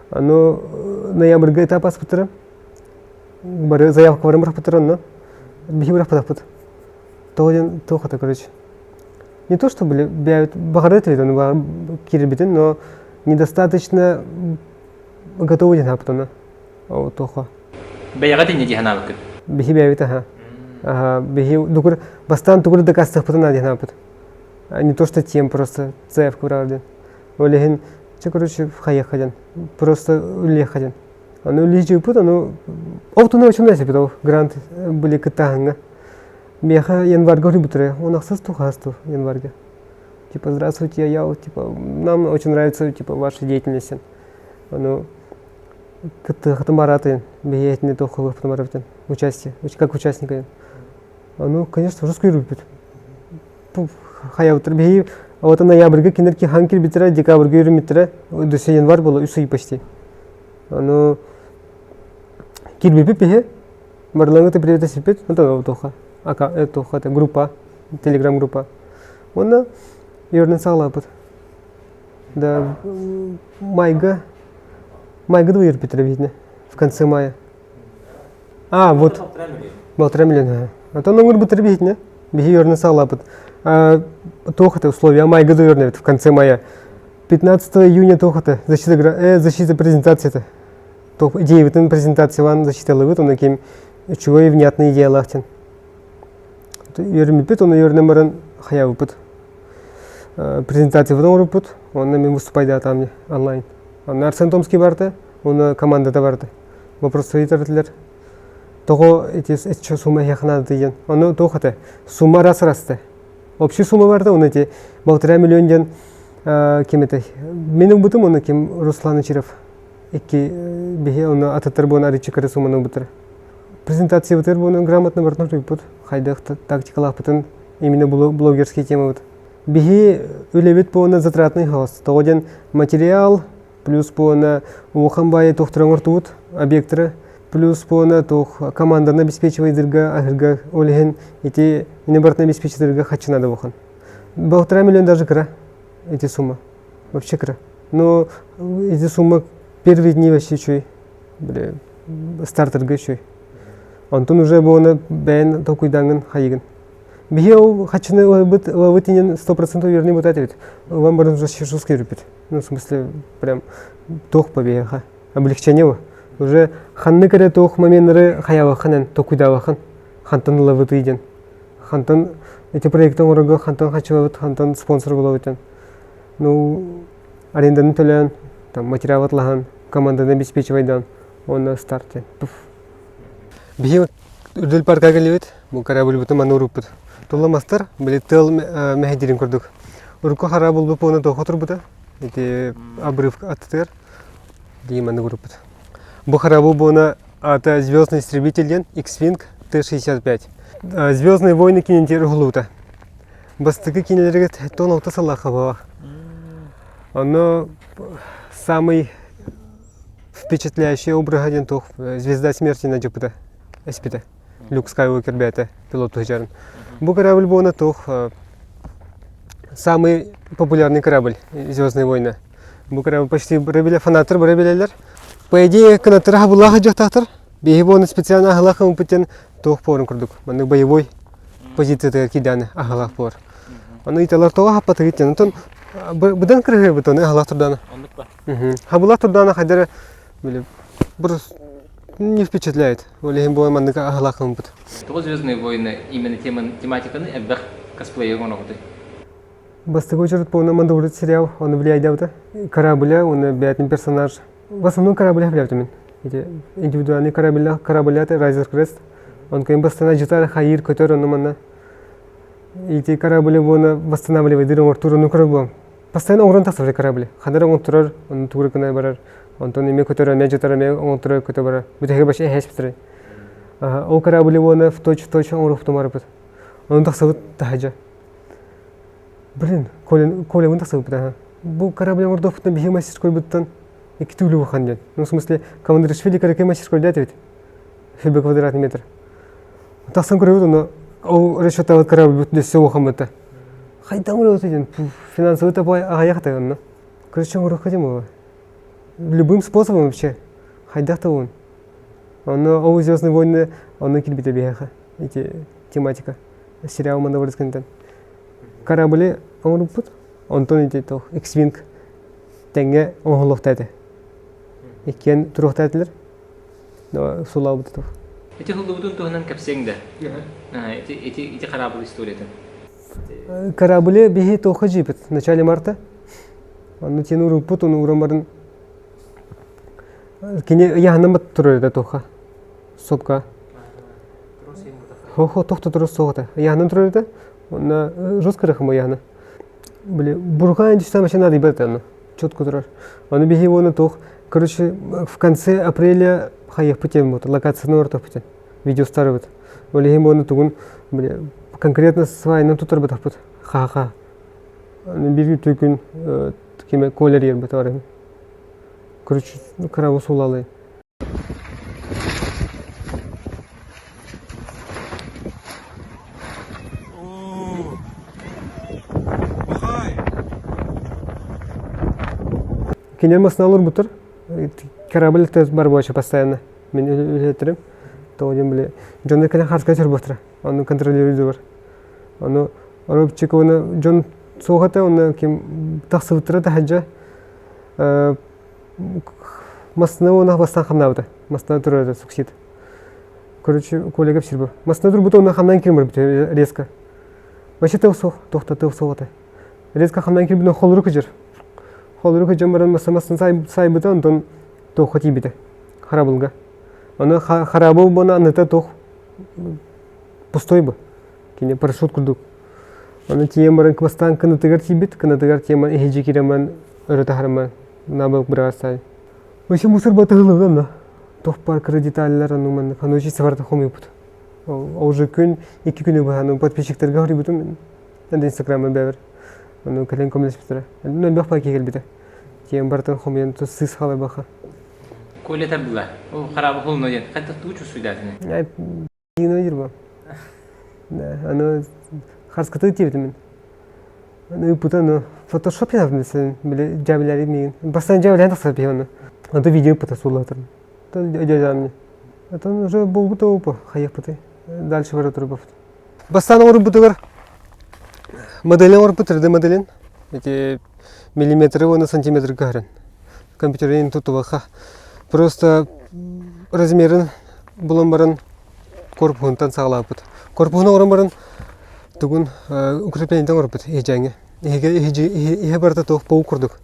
Ону ноябрьга этап аспыттара. Бары заявка барын бырахпыттар онно. Биһи бырахпатахпыт. Тоҕо диэн туох короче. Не то что были баҕарыт ведь он киирбитин, но недостаточно готовы диэн хааппыт онно. Туохха. Бэйэҕэ инньэ дии санаабыккын? Биһи бэйэбит аха. Аха, биһи дугур бастаан тугур дакаастыахпытын диэн хааппыт. Не то что тем просто заявка быраар диэн. Ол иһин чэ короче хайыахха диэн. Просто үллиэххэ диэн. Аны үллиһи ону ол туна очень нравится ол грант были кыттааһыҥҥа. Миэхэ январьга көрбүтүрэ, он ахсыс тухасту январьга. Типа, здравствуйте, я типа, нам очень нравится, типа, ваша деятельность. Ону кыттыахытын баратын, биһиэтини туоххалыахпытын барабытын, участие, как участника. Ону, конечно, жестко үрбүппүт. Хаябытыр биһи вот ноябрьга кинер ки хан кирбитирэ, декабрьга үрүмүттэрэ, өссө январь было, үс ый почти. Ону кирбиппит биһи, Барлыгы ты привет сипит, это тоха, ака, это тоха, это группа, телеграм группа. Онно ернен саҕалаабыт. Да, майга, майга да Петра видно, в конце мая. А, вот. Полтора миллиона. А то номер бутыр видно. Биһи үөрэнэ саҕалаабыт. Туох это условия майгы да үөрэнэбит в конце мая. 15 июня туох это защита, защита презентация это. Туох идеябытын презентациялаан защиталыбыт, оны ким үчүгэй внятный идеялаах диэн. Үөрэммиппит, оны үөрэнэн баран хайаабыппыт. Презентациябытын оҥорбуппут, онно мен выступайдаатаам онлайн. Онно Арсен Томский барда, оны командата барды. Вопрос ыйытар Тоҕо ити сумма эһиэхэ наада диэн. Ону туох этэ? Сумма раз расты. Общий сумма барда, оны ити полтора миллион диэн ким этэй? Мин ылбытым, оны ким Руслан Ичиров. Икки биһи оны атыттар буон арычы кыры сумманы ылбыттар. Презентация буону грамотно бартын туйпут. Хайдах тактикалаахпытын именно блогерский темабыт. Биһи үлэбит буона затратный хаос. Тоҕо диэн материал, плюс буона улахан баайы туохтара оҥортубут объекттары плюс буона туох команданы обеспечивайдырга аһырга ол иһин ити ини барытын обеспечивайдырга хаччы надо бухан полтора миллион даже кыра эти сумма вообще кыра но эти сумма первые дни вообще үчүгэй бile стартерга үчүгэй онтон уже буона бэйэн толкуйдааҥҥын хайыгын Биһи ол хаччыны ылабыт ылабыт инен 100% уверенный бутат эбит. Ылан баран уже жестко үрүппүт. Ну, в смысле, прям туох побеха. Облегчение Уже ханнык эрэ туох моменнары хайалахан токуйдаалахан хантан ылабыт диэн. Хантан эти проекты оҥорорго хантан хачылабыт, хантан спонсор булабыт. Ну, аренданы төлөөн, там материал атлахан, команданы обеспечивайдан, онно старт. Биһи Үрдэл парка кэллибит, бу корабльбытын манна урууппут. Тулламастар, били тыал мэһэйдиирин курдук. Урукку хара булбут буолан туохха турбута, ити обрыв аттытыгар дии маннык урууппут. Бу харабыл буона ата Звездный истребитель диэн X-Wing Т-65. Звездные войны кинентер уһулуута. Бастакы кинилэргэ 16 сыллаахха буолла. Оно самый Впечатляющий обраһа диэн туох Звезда смерти надьыппыта эспитэ. Люк Скайуокер бэйэтэ пилот туһдьарын. Бу корабль буона туох самый популярный корабль Звездные войны. Бу корабль почти бары фанаттар бары билэллэр. По идее кынаттара хабылаах дьахтахтар. Биһи буону специально аһылаах ымпытын туох буорун курдук. Маннык боевой позициятыгар кидэни аһылаах буор. Аны италар тоҕо хаппатыгыт диэн. Онтон быдан кырыһыыбыт оны аһылаах турдаана. Оннук ба. Хабыла турдаана хайдара били просто не впечатляет. Ол иһин буолан маннык аһылаах ылбыт. Тоҕо Звездные войны именно тематиканы элбэх косплейы оҥороҕутуй? Бастакы очередь полный Мандалорец сериал, он влияет корабля, он бэйэтин персонаж. В основном корабля билэбитим. Эти индивидуальный корабля, корабля это Razor Crest. Он кем постоянно житар хайыр көтөр ону манна. Эти корабли буона восстанавливает дырым ортуру кораблом. Постоянно оҥорон тахсар корабль. Ханара оҥотторор, ону тугур гына барар. Онтон эмиэ көтөр, эмиэ дьатар, эмиэ оҥотторор көтө барар. Бүтэһигэ баша эһэспитэр. Ол корабль уона в точь-в-точь оҥоруохтум барбыт. Ону тахсыбыт таһдьа. Блин, Колябын тахсыбыт аха. Бу корабль оҥордохпутун биһи мастерскойбуттан икки төгүл улахан диэн. Ну, в смысле, Командришвили каракай мастерской дят ведь. Фибе квадратный метр. Тахсан көрөбүт, ону ол расчеттаабыт корабль өссө улахан бытта. Хайдах оҥоробут диэн финансовый табай аҕыйах да онно. Короче, оҥоруохха диэн буолла. Любым способом вообще. Хайдах да уон. Онно ол Звездные войны онно киирбитэ биһиэхэ. Эти тематика. Сериал Мандалорецкантан. Корабли оҥорбуппут. Онтон ити туох X-Wing тэҥҥэ оҥоһуллуохта этэ. Иккиэн туруохта этилэр. Сулаабыт туох. Ити хыллыбытын туһунан кэпсиэҥ да. Ити ити ити хараабыл историятын. Корабли биһи туохха дьиипит в начале марта. Онно тиэн урууппут, ону уран баран кини ыйааһынан турар этэ туохха сопка. Хо-хо тохто турар суох этэ. Ыйааһынан турар этэ. Онно жестко рахым ыйааһына. Били бурҕаан түстэ машина надо онно. Четко турар. Ону биһи уонна туох короче в конце апреля хайыахпыт диэн вот локацияны ортохпут видеостарыбыт. Ол иһин буону тугун били конкретно свайынан тутарбатахпыт. Ха-ха. Биир күн киме колер ербит барым. Короче, кыраба сулалы. Кинилэр массыына олорбуттар. Корабль бар буолчу постоянно. Мин үлэһиттэрим. Тоҕо диэн били дьоннор кэлэн хаарска сөрбөхтөрө. Ону контролируйдулар. Ону Робчик уонна дьон суох этэ, уонна ким тахсыбыттара таһырдьа массыына уонна бастаан хамнаабыта. Массыына турар суксид. Короче, Коля кэпсиир бу. Массыына турбута уонна хамнаан киирэн барбыта резко. Вообще тыл суох, туохта тыл суох этэ. Резко хамнаан киирбитин холуру кыдьыр. Холуру кыдьан баран массыына массыына сайбыта, онтон туохха тиийбитэ. Харабылга. Аны харабыл буона аныта туох пустой бу. Кини парашют курдук. Аны тиийэн баран бастаан кынатыгар тиийбит, кынатыгар тиийэн баран иһидьи киирэн баран өрө таһарыман наабылык быраастаай. Вообще мусор батыһылыгы онно. Туох баар кыра деталлар ону маннык ону чисто барыта хомуйбут. Ол уже күн, икки күнү быһа ну подписчиктарга хоруйбутум енді инстаграмма бэбэр. Ону кэлэн көмөлөспүттэрэ. Ну элбэх баа кэлбитэ. Тиийэн барытын хомуйан сыыс хааларбаха. Коля табыла. Ол хараабы холуна диэн. Хайдах тугу чувствуйдаатыны? Дина дирба. Да, оно харскаты тиэбитим мин. Аны ыппыта ону фотошоп ятабын били дьээбилээри миигин. Бастаан дьээбилээн тахсар биһи ону. Ото видео ыппыта сууллатырым. Дьээбилээн Отон уже буолбута опа хайыахпытый. Дальше бара турбаппыт. Бастаан оҥорбутугар моделин оҥорбут 3D моделин. Эти миллиметры уонна сантиметры көһөрөн. Компьютерин тутубаха. Просто размерин булан баран корпуһунтан саҕалаабыт. Корпуһун оҥорон баран тугун укреплениетин оҥорбут иһдьээҥҥэ. Иһэ барыта туох паук курдук.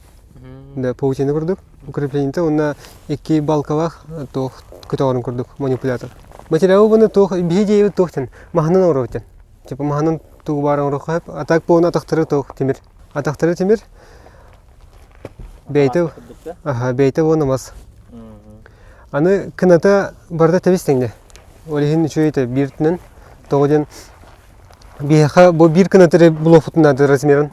Да, паутина курдук. Укреплениета уонна икки балкалаах туох көтөҕөрүн курдук манипулятор. Материалы буну туох биһи диэбит туох тен маһынан оҥоробут тен. Типа маһынан тугу баар оҥоруохха сөп. А так буолан атахтары туох тимир. Атахтары тимир. Бэйте аха бэйте буолан мас. Аны кыната барыта тэбис тэҥнэ. Ол иһин үчүгэй этэ биир өттүнэн тоҕо диэн биһиэхэ бу биир кынаты эрэ булуохпутун наада размерын.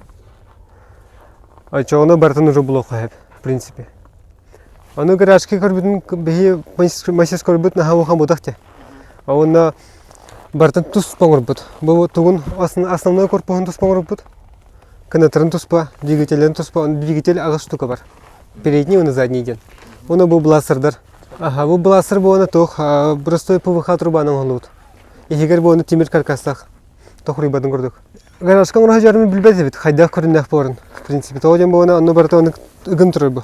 Оччоҕуна барытын уже булуохха сөп, в принципе. Аны гаражка көрбүтүн биһи мастерскойбут наһаа улахан буолбатах дии. Уонна барытын туспа оҥорбут. Бу тугун основной корпуһун туспа оҥорбут. Кынатарын туспа, двигателин туспа, двигатель аҕыс штука бар. Передний уонна задний диэн. Уонна бу бластердар. Аха, бу бластер буолана туох простой ПВХ трубаны оҥоһуллубут. Иһигэр буолана тимир каркастаах. Тохуруйбатын курдук. Гаражка оҥоро сылдьарбын билбэт эбит, хайдах көрүннэх буоларын. В принципе, тоҕо диэн буолана онно барыта оннук ыгым турар бу.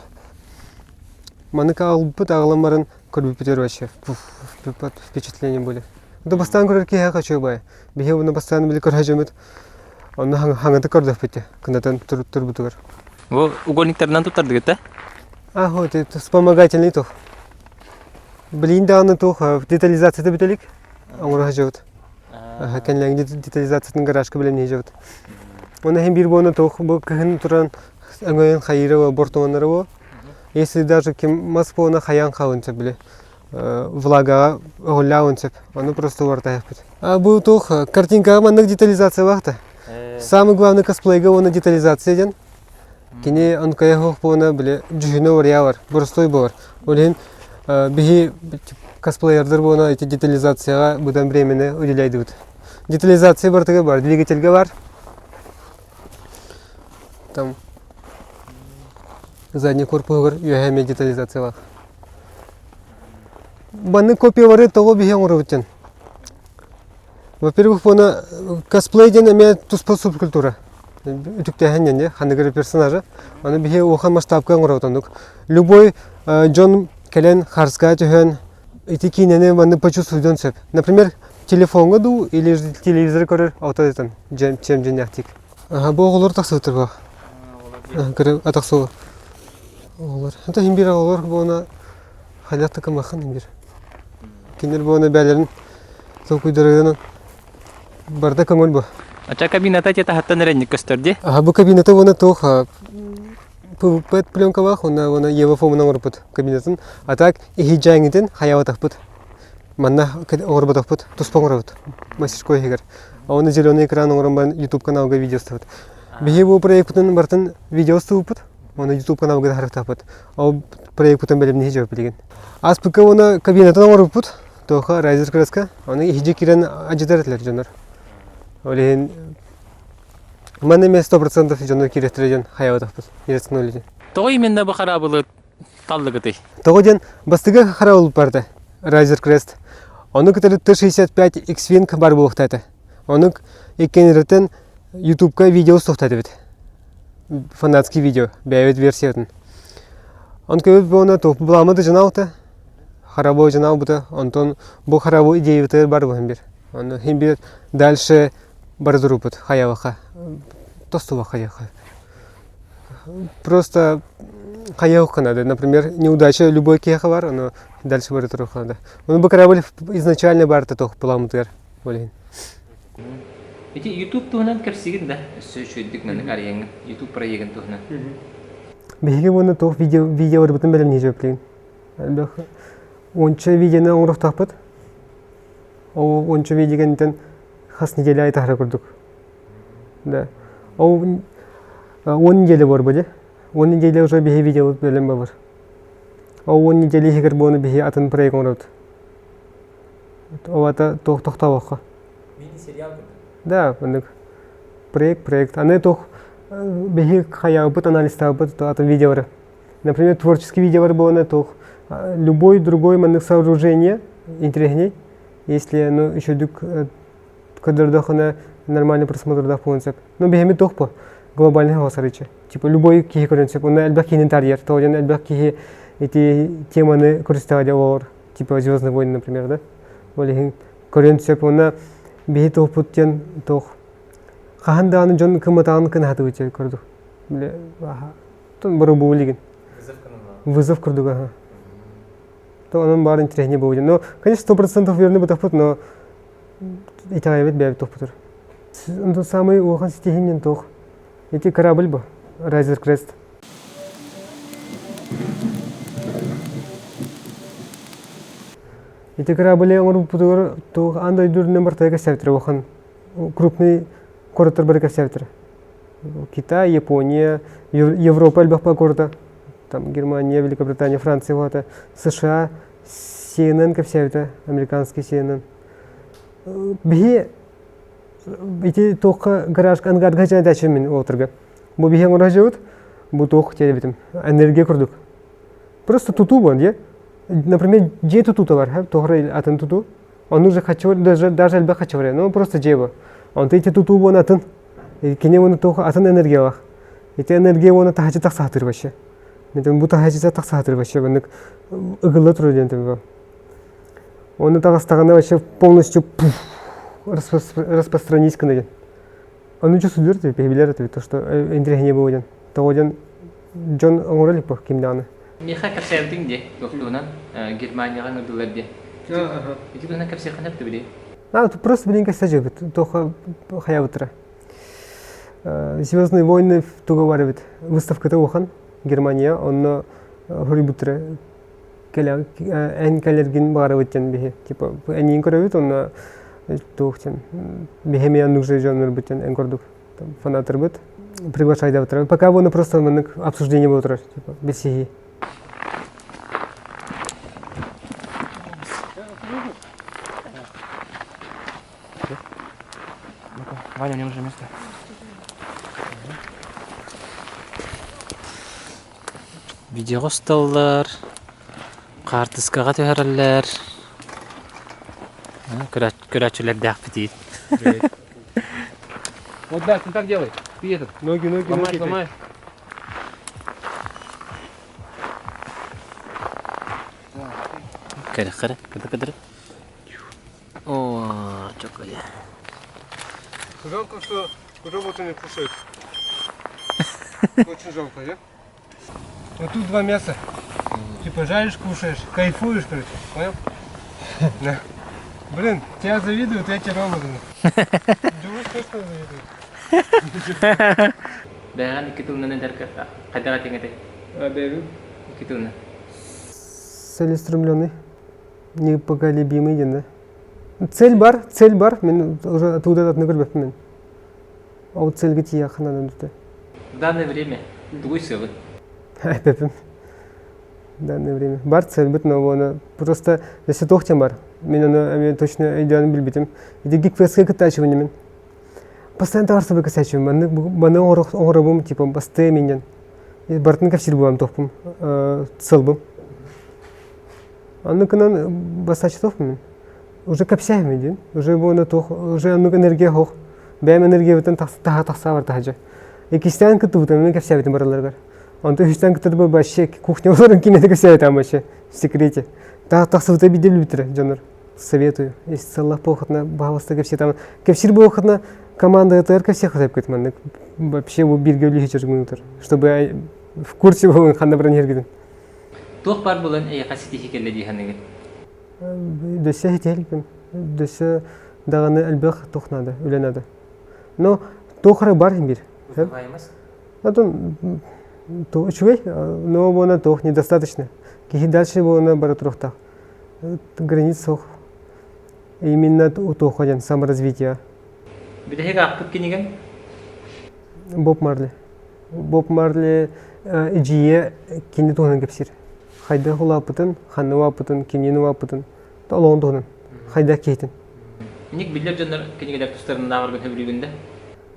Маннык аҕалбыт аҕалан баран көрбүппүтүгэр вообще впечатление были. Да бастаан көрөр киһиэхэ үчүгэй баайы. Биһи уну бастаан били көрө дьоммут онно хаҥатык көрдөхпүт кынатын турбутугар. Бу угольниктарынан туттардыгыт да? А, вот это вспомогательный тух. Блин даҕаны туох детализацията бүтэлик оҥоро сылдьабыт. Кэннилэҥ детализациятын гаражка билэмнии сылдьабыт. Уонна иһин биир буона туох бу кыһын туран өҥөйөн хайыыра бортуоннара бу. Если даже ким мас буона хайаан хаалын сөп били влагаҕа оҕуллаабын сөп. Ону просто уларытайахпыт. А бу туох картинкаҕа маннык детализациялаах да. Самый главный косплейга уонна детализация диэн. Кини онкайа суох буона били дьүһүнэ уларыйа бар, боростуой буолар. Ол иһин биһи косплеердэр буона ити детализацияҕа быдан времени уделяйдыбыт. Детализация барытыгар бар, двигательгэ бар. Там задний корпуһугар үөһэ эмиэ детализациялаах. Маннык копиялары тоҕо биһи оҥоробут диэн. Во-первых, уонна косплей диэн эмиэ туспа субкультура. Үтүктээһин диэн ханнык эрэ персонажа. Аны биһи улахан масштабка оҥоробут оннук. Любой дьон кэлэн харска түһэн ити киинэни маннык почувствуйдуон сөп. Например, телефоҥҥа дуу или же телевизор көрөр ото чем дьиҥнээхтик. Бу оҕолор тахсыбыттар буо. Көрө атах суола. Оҕолор. Это иһин биир оҕолор буона хайдах да кымахын иһин биир. Кинилэр буона бээлэрин толкуйдарынан барда көҥүл бу. Ача кабината те таһаттан эрэнник көстөр ди. Аха бу кабината уонна туох ПВП пленкалаах уонна уонна Ева фомунан оҥорбут кабинатын. А так иһидьээҥитин хайаабатахпыт. Манна оҥорботохпут, туспа оҥоробут мастерской иһигэр. Оны зеленый экран оҥорон баран YouTube каналга видео устабыт. Биһи бу проекпытын барытын видео устубуппут, оны YouTube каналга таһарыктаахпыт. Ол проекпытын бэлэмниһи дьэ билигин. Аспыкка уонна кабинатын оҥорбуппут, тоха Райзер краска. Оны иһдьи киирэн адьытар этилэр дьоннор. Ол иһин манна эмиэ 100% дьоннор киирэхтэрэ диэн хайаабатахпыт, рискнули диэн. Тоҕо именно бу хараабылы таллыгытый? Тоҕо диэн бастакы хараабыл барда Райзер Крест. Ону кытары Т-65 X-Wing бар буолуохтаата. Онук иккиэнирэтэн Ютубка видео устуохтаатыбыт. Фанатский видео, бэйэбит версиятын. Он көбүт буона туох былааммыт дьанаалта, харабыл дьанаалбыта, онтон бу харабыл идеябытыгар бар буһан бир. Ону хин бир дальше бары туруппут хайабаха, тостубаха диэххэ. Просто хайыахха надо. Например, неудача любой киһиэхэ бар, ону дальше бары туруохха надо. Ону бу корабль изначально барыта туох былааммытыгар ол иһин. Ити YouTube туһунан кэпсигин да, өссө үчүгэйдик маннык арыйаҥҥын YouTube проегын туһунан. Биһиги уонна туох видео видеоларбытын бэлэмниир Элбэх уонча видеоны оҥоруохтаахпыт. Ол уонча видео кэнниттэн хас неделя аайы таһара курдук. Да. Ол 10 неделя буолар бу 10 неделя уже биһи видеобут бэлэм буолар. Ол 10 неделя иһигэр буону биһи атын проект оҥоробут. Ол ата туох тохтообокко. Мини-сериал курдук. Да, оннук. Проект, проект. Аны туох биһи хайаабыт, анализтаабыт атын видеолары. Например, творческий видеолар буолана туох любой другой маннык сооружение интересней, если оно еще көрдөрдөхүнэ нормальный просмотрдаах буолуон сөп. Ну, биһими туох бу глобальный хаосарычы. Типа любой киһи көрүөн сөп. Онно элбэх киһини тарыйар. Тоҕо диэн элбэх киһи ити теманы көрүстэҕэ олоор. Типа Звездные войны, например, да? Ол иһин көрүөн сөп. Онно биһи туохпут диэн туох хаһан даҕаны дьон кыматаҕын кынаһатыбыт көрдүк. Бile бары билигин. Вызов курдук, ага. То онон баар интереснее будет. Но, конечно, 100% верно бутахпыт, но итэҕэйбит бэйэбит тохпутур. Онтон самый улахан ситиһииннэн туох? Ити корабль бу, Райзер Крест. Ити корабль оҥорбуппутугар туох аан дойду үрдүнэн бартайга кэпсээбиттэрэ улахан крупный куораттар бары кэпсээбиттэрэ. Китай, Япония, Европа элбэх куората, там Германия, Великобритания, Франция уһата, США, CNN кэпсээбитэ, американский CNN. Биһи ити туохха гараж ангарга дача мин отырга. Бу биһи оҥоро сылдьабыт, бу туох диэбитим, энергия курдук. Просто тутуу буон дии. Например, дьиэ тутуута бар, тоҕо атын тутуу. Ону уже хочу, даже, даже элбэх хочу ну просто дьиэ бу. Онто ити тутуу буон атын. Кини уону туох атын энергиялаах. Ити энергия уону таһычы тахсаатыр вообще. Бу таһычы тахсаатыр вообще, маннык ыгылла турар диэн бу. Оны таҕыстаҕына вообще полностью распространить гына диэн. Ону чувствуют билэр это то, что интеллигент было диэн. Того диэн дьон оҥоро илик бу ким даҕаны. Миэхэ кэпсээбитиҥ дии, туохтуунан Германияҕа ыҥырдылар диэн. Ити туһунан кэпсиэххин сөп билий? А, тут просто билин кэпсээбит, туох хайабыттара. Звездные войны туга бар эбит. Выставката улахан Германия, онно хоруйбуттара эн кэлэргин баҕарабыт диэн биһи типа эниин көрөбүт онно туох диэн биһи эмиэ оннук же дьоннорбут диэн эн курдук фанаттарбыт приглашайдабыттар пока буну просто маннык обсуждение буола турар типа билсиһии. Ваня, мне нужно место. Видеоҕа усталлар, хаартыскаҕа түһэрэллэр. Көрөөччүлэрдээхпитий. Вот да, ты так делай. Ты этот. Ноги, ноги, ломай, ноги. ломай. Кэрэ, кэрэ, кыды кыдыры. О, чокоя. Жалко, что роботы не кушают. Очень жалко, да? Вот тут два мяса. Типа жаришь, кушаешь, кайфуешь, короче. Понял? Да. Блин, тебя завидуют эти роботы. Думаешь, точно завидуют? Бэҕэн икки тылынан этэргэ хайдах этиҥ этэй? Бэйэбин. Икки тылынан. Целеустремленный, непоколебимый диэн да. Цель бар, цель бар. Мин уже оттуда атын көрбөппүн мин. Ол цельгэ тиийиэххэ наада бүтэ. В данное время тугуй сыалы? Эппэппин. В данное время. Бар целбит, но оны просто если туох диэн бар. Мин ону эмиэ точно өйдөөн билбитим. Ити гикфестка кыттааччыбын мин. Постоянно таарсыбы кэсээччибин. Маннык маны оҥоробум типа бастыа миннен. Бартын кэпсиир буолам туохпун сылбым. Анныкынан бастааччы туохпун мин. Уже кэпсээһимин диэн. Уже буона туох, уже оннук энергия суох. Бэйэм энергиябыттан таһа тахса бар таһдьа. Иккистээн кыттыбытым, мен кэпсээбитим барыларыгар. Онтон үһүстээн кыттыбыт вообще кухня олорон кимиэхэ кэпсээбитим вообще в секрете. Тахсыбыта биирдэ билбиттэрэ дьоннор. Советую. Если сыллах буолхатына баһаалыста кэпсиэ Кэпсиир буолхатына командатыгар кэпсиэх сөпкүт маннык. Вообще бу бииргэ үлүһү чөргүнүтэр. Чтобы в курсе буолун ханна баран иһэргитин. Туох баар буолан эйиэхэ ситиһии кэллэ дии саныыгын? Дөссө ситиһэликпин. Дөссө даҕаны элбэх туох наада, үлэ наада. Но туох эрэ бар биир. Потом үчүгэй, но буона туох недостаточно. Киһи дальше буона бара туруохтаах. Границ суох. Именно туохха диэн саморазвитие. Бүтэһик аахпыт кинигэҥ? Боб Марли. Боб Марли эдьиийэ кини туһунан кэпсиир. Хайдах улааппытын, ханна улааппытын, кимниин улааппытын, олоҕун туһунан, хайдах киһитин. Инник биллэр дьоннор кинигэлэр тустарынан ааҕаргын сөбүлүүгүн да?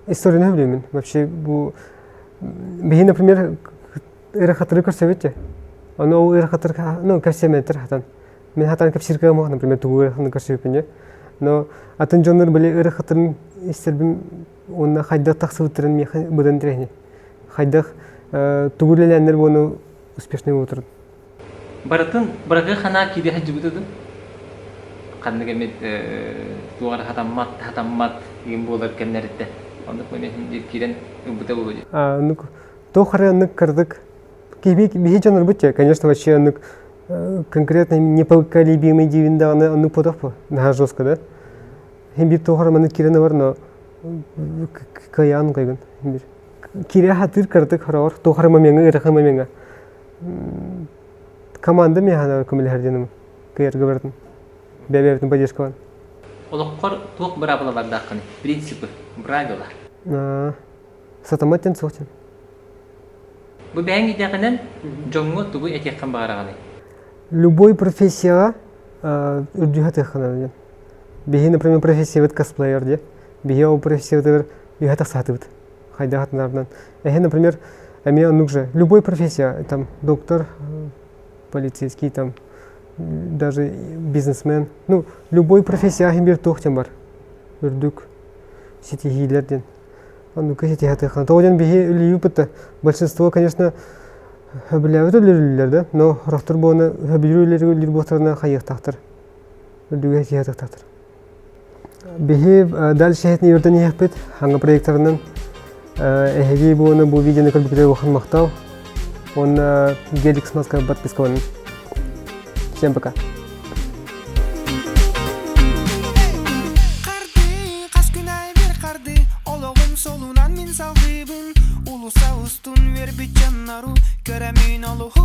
Историяны сөбүлүүмүн. Вообще бу биһи, например, ыарахаттары көрсөбүт же. Ону ол ыарахаттар, ну, кэпсиэмэттэр хатан. Мин хатан кэпсиир кыамах, например, тугу ыараханы көрсүбүппүн же. Но атын дьоннор били ыарахаттарын истэрбин уонна хайдах тахсыбыттарын миэхэ быдан интэриэһинэй. Хайдах тугу үлэлээннэр буону успешный буолтурун. Барытын бырагы ханаа киирэ сылдьыбыта дуу? Ханнык эмит туох эрэ хатаммат, хатаммат игин буолар кэмнэриттэн. Оннук момент киирэн ылбыта буолуо дии. Оннук туох эрэ оннук кырдык биһи дьоннорбут те, конечно, вообще оннук конкретно непоколебимый диибин даҕаны оннук буотах бу наһаа жестко да Хин биир туох эрэ маннык киирэн бар, но кыайаан кыайбын бир. Киирэ хатыыр кыратык хороҕор туох эрэ момеҥҥа ыарахан момеҥҥа команда миэхэ көмөлөһөр диэн кыайарга барытын бэйэ-бэйэбитин поддержкалаан. Олоххор туох быраабылалардааххыный? Принципы, правила. Сатаммат диэн суох диэн. Бу бэйэҥ идэҕинэн дьоҥҥо тугу этиэххин баҕараҕыный? Любой профессияҕа үрдүһэ тыаххына диэн. Биһи, например, профессиябыт косплеер диye. Биһи ол профессиябытыгар үһэ тахсаатыбыт. Хайдах атынарынан. Эһи, например, эмиэ оннук же. Любой профессия, там, доктор, полицейский, там, даже бизнесмен. Ну, любой профессия ахин бир туох диэн бар. Үрдүк ситиһиилэр диэн. Оннука ситиһэ тыаххына. Тоҕо диэн биһи үлүйүүппүт большинство, конечно, хөбүлээбит үлэлииллэр да, но сорохтор буона хөбүлүүр үлэлэргэ үлэлиир буолтарына хайыахтаахтар. Үрдүгэ ситиһэ тахтахтар. Биһи дальше иһитин үөрдэн иһиэхпит хаҥа проекторынан эһиги буону бу видеоны көрбүкүтүгэр улахан махтал уонна Геликс маска подпискаланын. Всем пока. Харды, хас күн аайы бир харды, олоҕум солунан мин салгыыбын, улуса устун үөрбүт дьоннору көрөмүн олуһ.